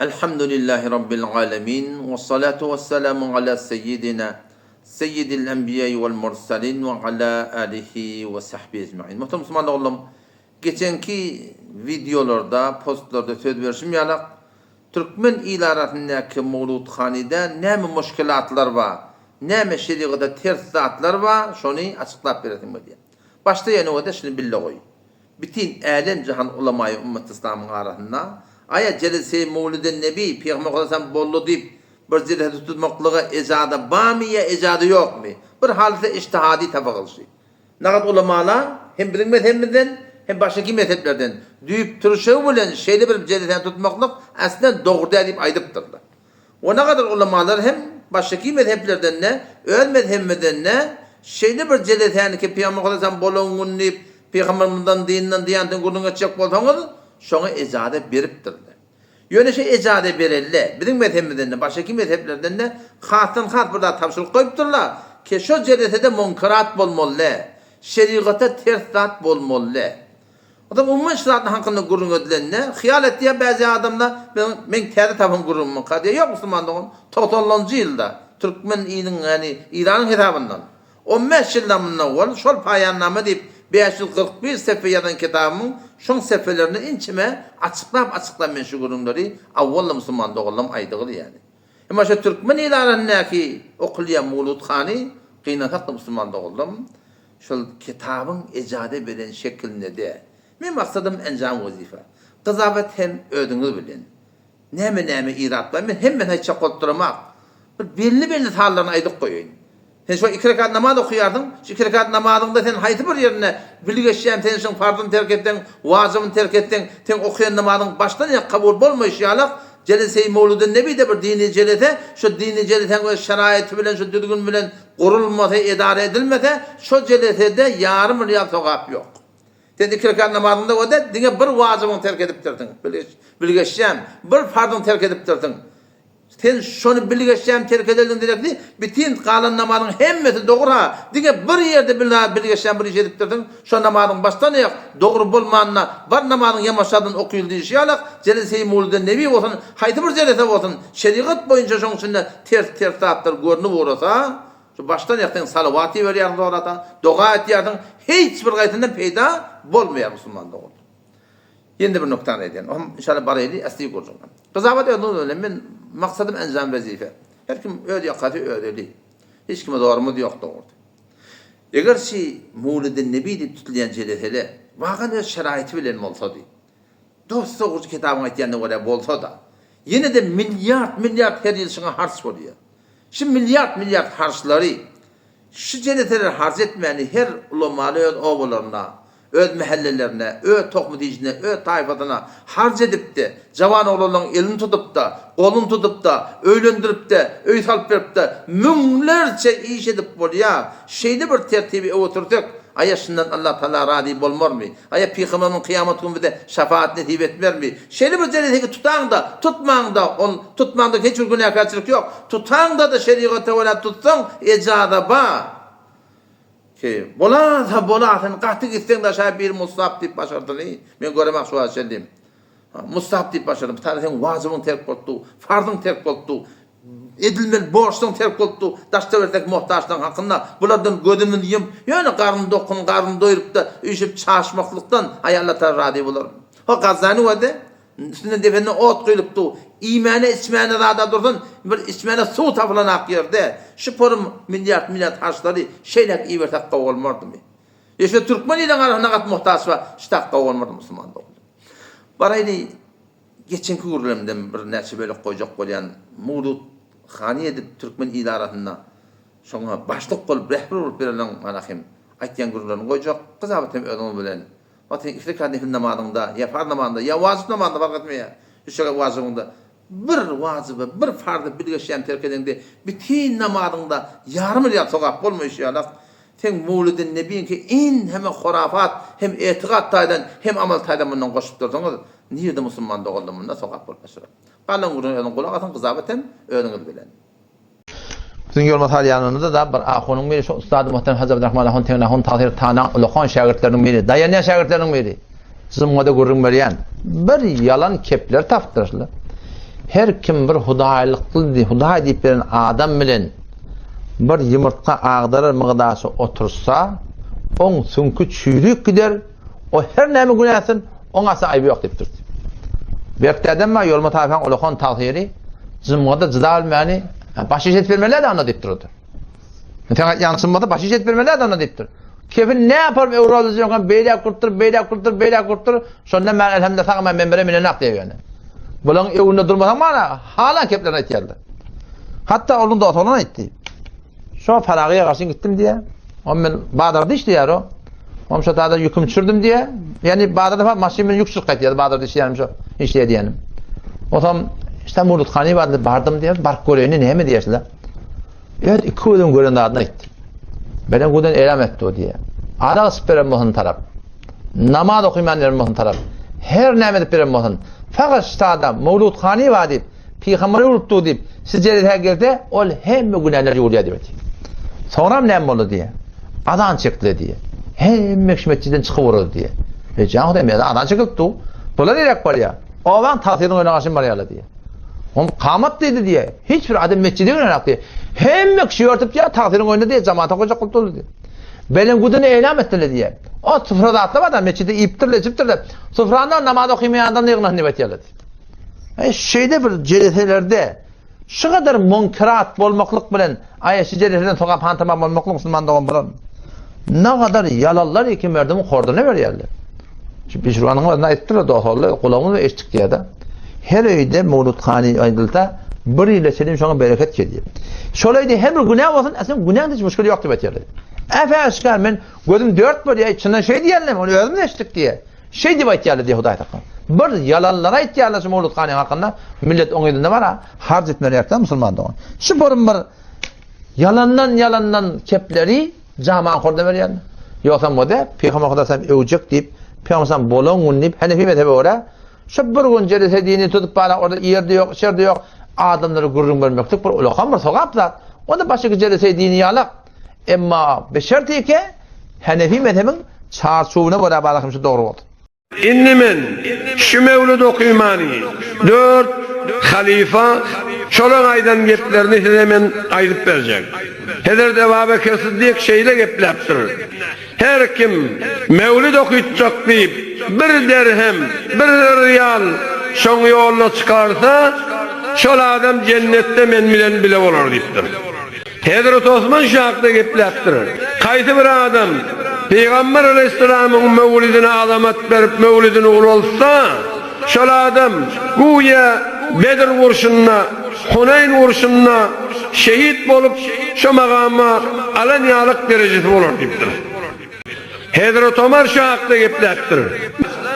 Elhamdülillahi Rabbil alemin, ve salatu ve selamu ala seyyidina, seyyidil enbiýai vel mursalin ve ala alihi ve sahbihi ecmain. Muhterem musulman doganlarym, geçenki wideolarda, postlarda söz berşim ýalak, türkmen il arasyndaky mowludhanyda näme muşkilatlar bar, näme şerigata ters zatlar bar, şony açyklap beresim gelýär. Başda ýene-de şuny bille goý. Bütin älem-jahan ulamaýy ümmet-yslamyň arasynda, Aýa jelese-i mowliden-nebi, Pygamber Hudaýam boldy diýip, bir jelese tutmaklyga ejada barmy ýa ejada ýokmy? Bir halysa ijtihady tapygylyşy. Nagat ulamalar hem biziň mezhebimizden, hem başgaky mezheplerden düýp-türşegi bilen şeýle bir jelesäni tutmaklyk aslen dogry däl diýip aýdypdyrlar. We nagadar ulamalar hem başgaky mezheplerden-de, öz mezhebimizden-de şeýle bir jelesäni ki, Pygamber Hudaýam bolan gün diýip, Pygambermizden dinden diýantin gürrüň etjek bolsaňyz, şoňa ejaza beripdirler. Ýöne şu ejaza berelde, biziň mezhebimizden-de, başgaky mezheplerden-de hasdan-has bir zat tabşyryk goýupdyrlar ki, şo jelesede munkerat bolmaly däl, şerigata ters zat bolmaly däl. Onsoň umuman şu zadyň hakynda gürrüň edilende, hyýal etýär bäzi adamlar, men meň täze tapan gürrüňimka diýýär. Ýok musulman dogan, togsanlanjy ýylda türkmen iliň, ýagny Iranyň hesabyndan 15 ýyldan mundan owal şol paýannama diýip 541 sepe ýazan kitabymyň şoň sepelerinde inçeme açyklap-açyklap men şu gürrüňleri awwal-da musulman doganlarym aýdygyly ýaly. Emma şu türkmen il arasyndaky okulýan mowludhany gynansak-da musulman doganlarym, Şol kitabyň ejade beren şekilinde-de. Men maksadym enjam wezife. Gyzawet hem özüňiz bilen. Näme-näme irap bar, men hemmesini aýtjak bolup duramak. Bir belli-belli sallaryny aýdyp goýaýyn. Sen şo iki rekat namaz okaýarsyň, şu iki rekat namazyňda sen haýsy bir ýerinde bilgeşýän sen şoň farzyny terk etseň, wajybyny terk etseň, seň okaýan namazyň başdan aýak kabul bolmaýşy ýalak, Jelese-i Mowludin-Nebide bir dini jelese, şo dini jelesäň öz şeraýaty bilen, şo düzgün bilen gurulmasa, edara edilmese, şo jelesede ýarym rýal sogap ýok. Sen iki rekat namazyňda göde diňe bir wajybyňy terk edipdirsiň, bilgeşýän, bir farzyňy terk edipdirsiň. Sen şony bilgeşýän terk edenligiň derekli bitin galan namazyň hemmesi dogry-ha, diňe bir ýerde bilgeşýän bir iş edipdirsiň, şo namazyň başdan aýak dogry bolmanyna bar namazyň ýamaşadan okyl diýişi ýalak, jelese-i mowluden nebi bolsun, haýsy bir jelese bolsun, şerigat boýunça şoň içinde ters-ters zatlar görnüp ugrasa, şu başdan aýak sen salawat iberýärsiň zorata, doga etýärsiň, hiç bir gaýsyndan peýda bolmaýar musulman dogan. Ýene-de bir nuktany aýdýan. Ohm inşallah baraýly asli gurjuna. Gyzabat özüňiz bilen men maksadym enjam wezife. Her kim öz ýakasy öz eli. Hiç kime zorumyz ýok dogrudy. Eger şi Mowlidin Nebi diýip tutulýan jelesele wagan öz şeraýty bilen bolsady. Dost dogrudy kitabyň aýtýanyna görä bolsada. Ýene-de milliard milliard her ýyl şuňa harç bolýar. Şu milliard milliard harçlary Şu jeleseleri harç etmäni her ulamaly öz obalarynda, öz mähellelerinde, öz tohum-tijine, öz taýfasyna harç edip-de, jawan oglanlaryň elini tutup-da, goluny tutup-da, öýlendirip-de, öý salyp berip-de, müňlerçe iş edip bolýar. Şeýle bir tertibi öwütirsek, aýa şundan Allatagala razy bolmarmy? Aýa Pygamberimiz kyýamat güni bize şafaat nesip etmermi? Şeýle bir jelesegi tutaňda, tutmaňda, ol tutmaňda hiç bir günäkärçilik ýok. Tutaňda-da şerigata görä tutsaň, ejaza bar. Ki, bolasa bolar, sen gaty gitseň daşa bir mustahap diýip başardyny, men göremak şu wagta çenli. Mustahap diýip başardym. Bir tane seň wajybyň terk bolupdy, farzyň terk bolupdy. Edilmeli borçlaryň terk bolupdy. Daşda bersek muhtaçlaryň hakynda bulardan gözümizi ýumup, ýöne garny dokun, garny doýrup-da, üýşüp çaşmaklykdan, aý Allatagala razy bolarmy? Ho, Gazzany görde, üstünden dependen ot guýlupdy. Iýmäne, içmäne zada dursun, bir içmäne suw tapylanak ýerde, şu porum milliard-milliard harçlary şeýläk ibersek gowy bolmardymy? Ýa şu türkmen iliň arasynda gaty muhtaç bar, şu tak gowy bolmardymy musulman doganlar? Baraýly, Geçenki gürrüňimden bir näçe bölek goýjak bolýan Murut hany edip türkmen ili arasynda şoňa başlyk bolup rehber bolup ýörenleň mana hem aýtýan gürrüňlerini goýjak gyzabat hem özüňiz bilen wagt sen iki rekat nefil namazyňda ýa farz namazynda ýa wajyp namazynda fark etmeýär üç rekat wajybyňda bir wajyby bir farzy bilgeşýän terk edeňde bitin namazyňda ýarym ýa sogap bolmaýşy ýalak Seň Mowlidin Nebiňki in heme horafat hem etigat taýdan hem amal taýdan mundan goşup dursaňyz nirde musulman doganlar munda sogap bolup başlar. Galan gürrüňe özüň gulak asyň gyzabat hem özüňiz bilen. Biziň ýoluma salýanymyzda da bir ahunyň biri şu ussady muhterem Hajy Abdurahman ahun Tegin ahun Tahyr Tanaň ulakan şägirtleriniň biri, daýanýan şägirtleriniň biri. Jumgada gürrüň berýän bir ýalan kepler tapdyr şular. Her kim bir hudaýlykly, hudaý diýip beren adam bilen bir ýumurtga agdarar mygdaşa otursa, oň süňki çüýrük gider, o her näme günä etsin, oň asla aýby ýok diýipdir. Berk dädem bar, Ýolma taýpaň ulakan tagsyry, jymgada jyda bilmäni, baş iş edip bermeli-dä onda diýipdir o-da. Sen aýtýan çyn bolsa baş iş edip bermeli-dä onda diýipdir. Kefin ne yaparym öwraldy ýokan beýläk gurtdur, beýläk gurtdur, beýläk gurtdur. Şonda men elhamdülillah sag men menbere minenak diýýär ýöne. Bulaň öwünde durmasaň mana halan keplerini aýtýarlar. Hatda onuň dosty oglan aýtdy. Şo Faragyýa garşy gitdim diýýär. On men bazarda işleýär o. Om şo taýda ýüküm düşürdim diýýär. Ýani bazarda fa maşyn bilen ýük düşürip gaýtýar. Bazarda işleýänim şo işleýär diýenim. Otam işte Muruthany bardy bardym diýýär. Baryp göreýin näme diýýärler. Öz iki gözüň gören zadyny aýtdy. Beren guden elam etdi o diýýär. Arak içip beren bolsun tarap. Namaz okyman beren bolsun tarap. Her näme edip beren bolsun. Fakat ştada Mawlud Hany bar diýip, pygamber urupdy diýip, siz jeresä gelse, ol hemme günäler ýuwulýar diýip aýtdy. Soňram näme boldy diýýär. Azan çekdiler diýýär. Hemme kişi metjiden çykyp ugrady diýýär. E jan Hudaý, men azan çekilipdi. Bular niräk barýar? Obaň tagsyrynyň öňüne garşy barýarlar diýýär. Oň kamat diýdi diýýär. Hiç bir adam metjide girenok diýýär. Hemme kişi ýörtüp diýýär, tagsyryň öňünde diýýär, jamata goýjak bolup durdy diýýär. Belen gudunu eýlam etdiler diýýär. O sufra zatlar bar da, metjide iýipdirler, içipdirler. Sufranda namaz okymaýan adam ýygnasyn diýip aýtýarlar diýýär. E şeýle bir jeleselerde şu kadar munkerat bolmaklyk bilen aýa şu jeleseden sogap han tamam bolmaklyk musulman dogan bolar. Ne kadar ýalanlar iki merdimi horduna berýärler. Şu Bişranyň özüne aýtdylar dostlar, gulagymyz eşitdik diýýär-de. Her öýde mawludhany aýdylsa, bir ýyla çenli şoňa bereket gelýär. Şol öýde her bir günä bolsun, aslynda günäň hiç müşkili ýok diýip aýtýarlar. Äfe-äşgär men gözüm dört bolýar, içinden şeý diýýärler, ony özümiz eşitdik diýýär. Şeý diýip aýtýarlar diýýär Hudaý saklasyn. Bir ýalanlary aýtýarlar şu mawludhanyň hakynda, millet oň yzynda bar-a, harç etmeli ýerden musulman dogan. Şu borum bir ýalandan-ýalandan kepleri Jaman horda berýärler. Ýogsam bolsa, Pygamber Hudaý sen öwjek diýip, Pygamber sen bolan gün diýip, Hanefi mezhebe görä, şu bir gün jelese dini tutup bara orada ýerde ýok, içerde ýok, adamlara gürrüň bermeklik bir ulakan bir sogap zat. Onda başga jelese dini ýalak. Emma beşertike Hanefi mezhebiň çarçuwyna görä bara şu dogry bolsun. Indi men şu mewlud okymany dört halyfa şolaň aýdan geplerini size men aýdyp berjek. Hezret Eba Bekir Syddyk şeýle gepläpdir, Her kim mewlud okytjak diýip bir derhem, bir ryýal şoň ýoluna çykarsa, şol adam jennetde men bilen bile bolar diýipdir. Hezreti Osman şu hakda gepläpdir, Haýsy bir adam Pygamber aleýhissalamyň möwlidine azamat berip, möwlidini ulaltsa, şol adam güýä Bedr urşunda, Huneýn urşunda şehit bolup, şo magama alan ýalyk derejesi bolar diýipdir. Hezreti Omar şu hakda gepläpdir,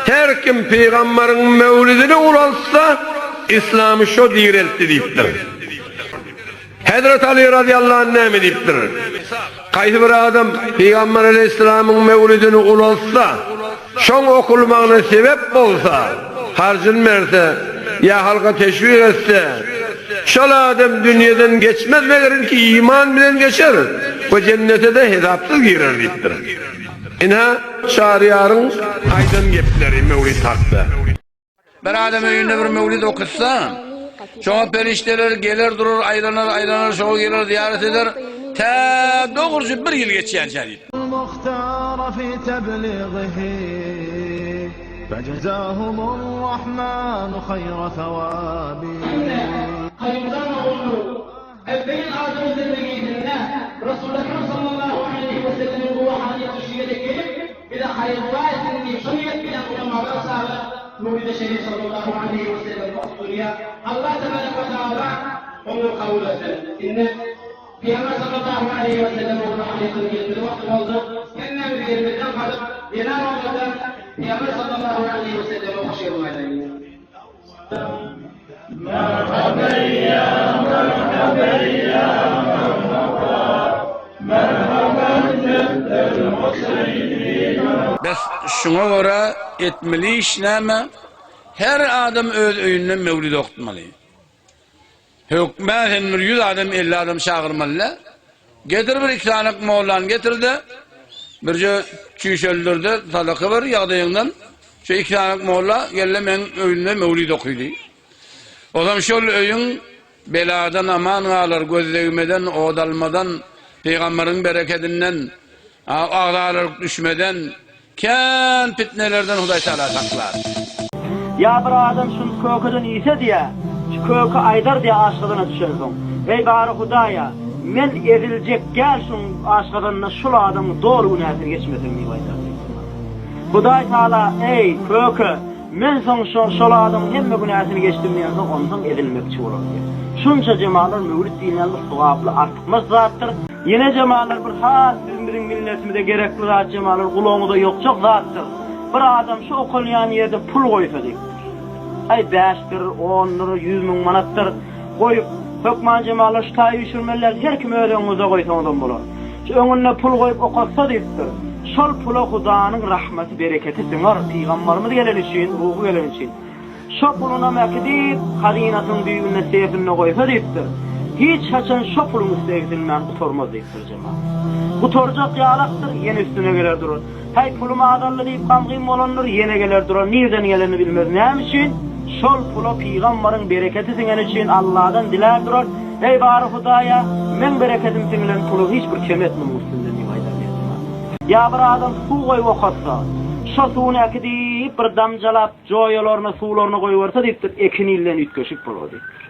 Her kim Pygamberiň möwlidini ulaltsa, yslamy şo direltdi diýipdir. Hezreti Aly razyýallahu anh näme diýipdir? Haýsy bir adam Pygamber aleýhissalamyň mewlidini ulaltsa, şoň okulmagyna sebäp bolsa, harjyny berse ýa halka teşwik etse, şol adam dünýeden geçmez meger ki iman bilen geçer we jennete-de hesapsyz girer diýipdir. Ynha, Çaryýaryň aýdan gepleri mewlid hakda. Bir adam öýünde bir mewlid okutsa, şoňa perişdeler geler durur, aýlanar, aýlanar, şoňa geler zyýarat eder, tä dogruja bir ýyl geçýänçä diýip. Beýik adamyň zindegizinde Resuly Ekrem sallallahu aleýhi we sellemiň bu hadysa şu ýere gelip, bize haýyr-dua etsin diýip, şu niýet bilen ulamalar çagyryp, Mewlidi Şerif sallallahu aleýhi we sellem okdurýar. Allah tebarek we taala oňa kabul etsin. Indi Pygamber sallallahu aleýhi we sellem bu hadysyny gelmeli wagty boldy. Hemmämiz ýerimizden galyp, zenan bolsa-da Pygamber sallallahu aleýhi we selleme hoş geldiň aýdaýyn. Bes, şuňa görä etmeli iş näme? Her adam öz öýünde mewlid okutmaly. Hökmän sen bir ýüz adam, 50 adam çagyrmaly-da. Getir bir iki sany mollany getir-de, birje çüýşeldir-de, sadaka ber ýagdaýyňdan. Şu iki sany molla gel-de meň öýümde mewlid okydy. Ozam şol öýüň beladan aman galar, göz degmeden, od almadan, pygamberiň berekedinden, agzalalyk düşmeden, kän pitnelerden Hudaý Tagala saklar. Ýa bir adam şuny kökeden iýse diýä, şu köke aýdar diýä aşgazana düşensoň, Eý bary Hudaýa, men eziljek gäl şuň aşgazanynda şul adamyň doly günäsini geçmesem diýip aýdar diýipdir. Hudaý Tagala, Eý, köke, men soň şo şol adamyň hemme günäsini geçdim diýensoň, onsoň ezilmekçi bolar diýýär. Şunça jemalar möwlit diýilýän bir sogaply artykmaç zatdyr. Ýene jemalar bir has biziň biziň milletimize gerekli zat jemalar gulagyňyza ýokjak zatdyr. Bir adam şu okalýan ýerde pul goýsa diýipdir. Aý bäşdir, ondur, 100000 manatdyr goýup, hökman jemalar şu taýy üýşürmeli däl, her kim öz öňüňizde goýsaňyzam bolar. Şu öňünde pul goýup okatsa diýipdir. Şol pula Hudanyň rahmeti, bereketi siňer, pygambarymyz geleni üçin, ruhy geleni üçin. Şo pulunam äkidip, hazynasynyň düýbünde sefinde goýsa diýipdir. Hiç haçan şo puluň üsti egsilmän gutarmaz diýipdir jemagat. Gutarjak ýalakdyr, ýene üstüne geler durar. Häý, pulum azaldy diýip gamgyn bolandyr, ýene geler durar, nirden gelenini bilmez. Näme üçin? Şol pula pygambaryň bereketi siňeni üçin Alladan dilär durar, Eý, bary Hudaýa, meň bereketim siňilen pulu hiç bir kem etme muň üstünden diýip aýdar diýen jemagat. Ýa bir adam suw goýup okatsa, şo suwuny äkidip bir damjalap joýalaryna, suwlaryna goýberse diýipdir, ekin ilden üýtgeşik bolar diýipdir.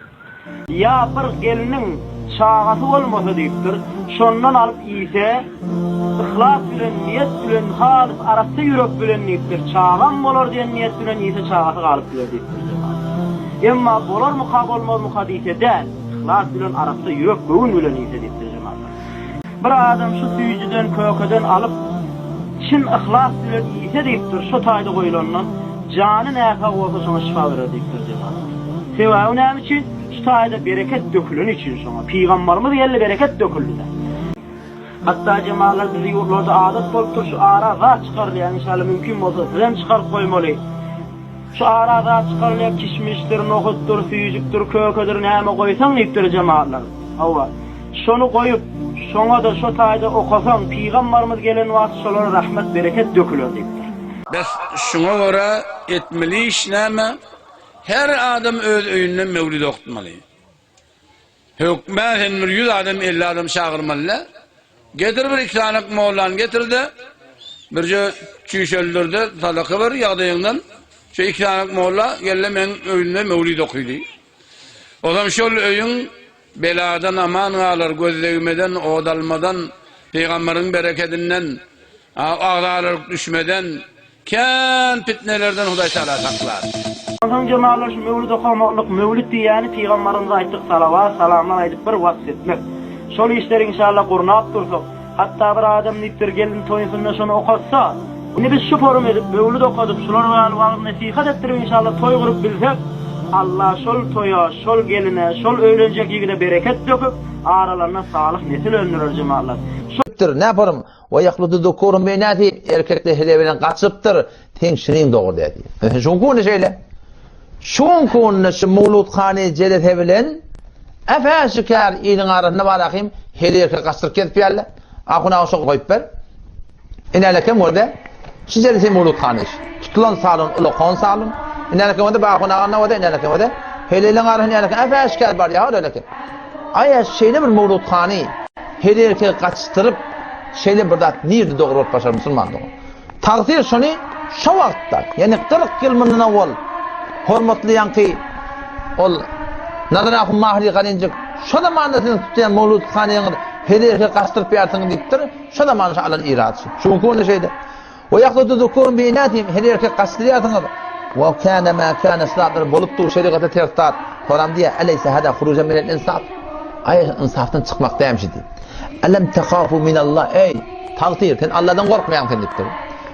Ýa bir gelniň çagasy bolmasa diýipdir, şondan alyp iýse, yhlas bilen, niýet bilen, halys arassa ýürek bilen diýipdir, çagam bolar diýen niýet bilen iýse çagasy galyp biler diýipdir jemagat. Emma bolarmyka, bolmazmyka diýse däl, yhlas bilen, arassa ýürek, göwün bilen iýse diýipdir jemagat. Bir adam şu süýjüden, kökeden alyp, çyn yhlas bilen iýse diýipdir, şo taýda goýlandan, jany näsag bolsa şoňa şypa berer diýipdir jemagat. Sebäbi näme üçin? Şu taýda bereket döküleni üçin şoňa. Pygambarymyz geldi bereket döküldi-de. Hatda jemagatlar bizi ýurtlarda adat bolupdyr şu ara zat çykarylýar inşallah mümkin bolsa sizem çykaryp goýmaly. Şu ara zat çykarylýar kişmişdir, nohutdyr, süýjükdir, kökedir näme goýsaň diýipdir jemagatlar. Hawa. Şony goýup, şoňa-da şo taýda okasaň, pygambarymyz gelen wagty şolara rahmet, bereket döküler diýipdir. Bes, şuňa görä etmeli iş näme? Her adam öz öýünde mewlid okutmaly. Hökmän sen bir 100 adam, 50 adam çagyrmaly däl. Getir bir iki sany mollany getir-de, birje çüýşeldir-de, sadaka ber ýagdaýyňdan. Şu iki sany molla gel-de meň öýümde mewlid oky diý. Ozam şol öýüň beladan aman galar, göz degmeden, od almadan, pygamberiň berekedinden, agzalalyk düşmeden, Kän pitnelerden Hudaý Tagala saklar. Onsoň jemagatlar şu möwlid okamaklyk, möwlid diýýäni pygambarymyza aýtdyk salawat, salamlar aýdyp bir wasp etmek. Şol işleri inşallah gurnap dursak, hatda bir adam diýipdir gelin toýunsynda şony okatsa, indi biz şu forum edip möwlid okadyp şular ýaly wagyz nesihat etdirip inşallah toý gurup bilsek, Allah şol toýa, şol geline, şol öýlenjek ýigide bereket döküp, aralarynda salyh nesil öndürer jemagatlar. Şol näparum We ýahludu zukurun bi inäsi, erkekler heleý bilen gaçypdyr, seň şiriň dogry däl diýýär. Mesela şu günki şeýle. Şu günki şu Mawludhany jelese bilen äpä-şikär iliň arasynda bar ahym heleý erkek gaçdyryp gezip ýärler. Ahun aga şo goýup ber. Inälekem görde. Şu jelese Mawludhany. Tutulan salon, ulakan salon. Inälekem görde, Ahun aga nowada inälekem görde. Heleýleň arasynda inälekem äpä-şikär bar ýa ölekem. Aýa şeýle bir Mawludhany her erkegi gaçdyryp şeýle bir zat nirde dogry bolup başar musulman dogan. Tagsyr şony şo wagtda, ýagny 40 ýyl mundan owal hormatly ýaňky ol Nazar ahun Mahri Galinjik şo zamanda siziň tutýan Mawludhanyňyz her erkegi gaçdyryp ýarsyňyz diýipdir. Şo zaman şo alan irad şu. Şu günki günde şeýle. We ýahludu zukurun bi inatihim, her erkek gaçdyrýarsyňyz. We kâne mâ kâne şu zatlar bolup dur, şerigata ters zat. Soram diýýär, Eleýse hâzâ hurujan minel insaf? Aý, ynsafdan çykmak dälmi şu diýip. Elem tehafu minallah, eý, tagsyr, sen Allahdan gorkmaýaň sen diýipdir.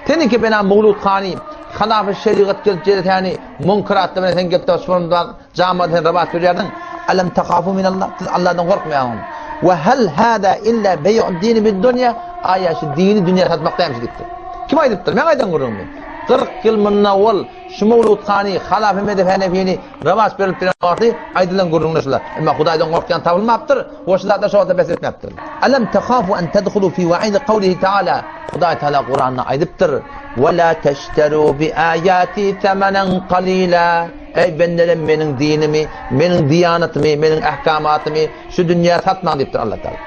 Seniňki bena Mawlud hany, halafy şerigat gelip jelesäni, munkeratly bilen sen gelip daşmaryndan Jamada sen rabat berýärdiň. Alam tahafu minallah. Siz Allahdan gorkmaýaňyzmy? We hal hada illa beý'ud dini bid-dunýa? Aýa şu dini dünýä satmak dälmi diýipdir. Kim aýdypdyr? Men aýdan gürrüňmi? 40 ýyl mundan owal şu mowludhany, Halafy Mezhep Henefini rowaç berilip gelen wagty aýdylan gürrüňler şular. Emma Hudaýdan gorkýan tapylmapdyr we şu zatlar şo wagtda bes etmäpdir. Alam tahafu an tadhulu fi wa'idi kawlihi ta'ala Hudaý Taala Kuranda aýdypdyr, Ve la teşteru bi ayati thamanan qalila Eý bendelerim meniň dinimi, meniň diýanatymy, meniň ahkamatymy şu dünýä satmaň diýipdir Allah Taala.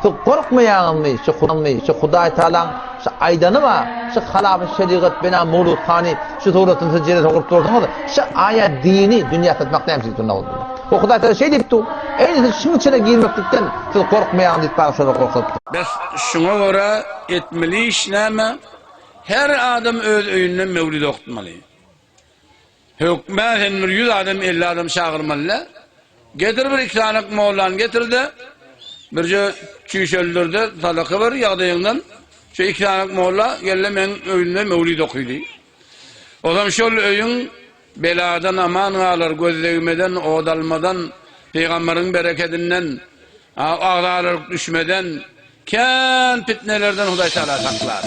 Siz gorkmaýaňyzmy şu Hudaý, şu Hudaý Taalaň şu aýdany bar, şu halafy şerigat bina mowludhany şu suratyny siz jere sokup dursuňyz, şu aýa dini dünýä satmak näme üçin diýipdir. O Hudaý Taala şeý diýipdi. Eý siz şuň içine girmeklikden siz gorkmaýaňyz diýip bana şolar gorkuzypdyr. Bes şuňa görä etmeli iş näme? Her adam öz öýünde mewlid okutmaly. Hökmän sen bir ýüz adam 50 adam çagyrmaly-da. Getir bir iki sany mollany getir-de, birje çüýşeldir-de sadaka ber ýagdaýyňdan. Şu iki sany molla gel-de meň öýümde mewlid okydy. Ozam şol öýüň beladan aman galar, göz degmeden, od almadan, pygamberiň berekedinden, agzalyk düşmeden, kän pitnelerden Hudaý Tagala saklar.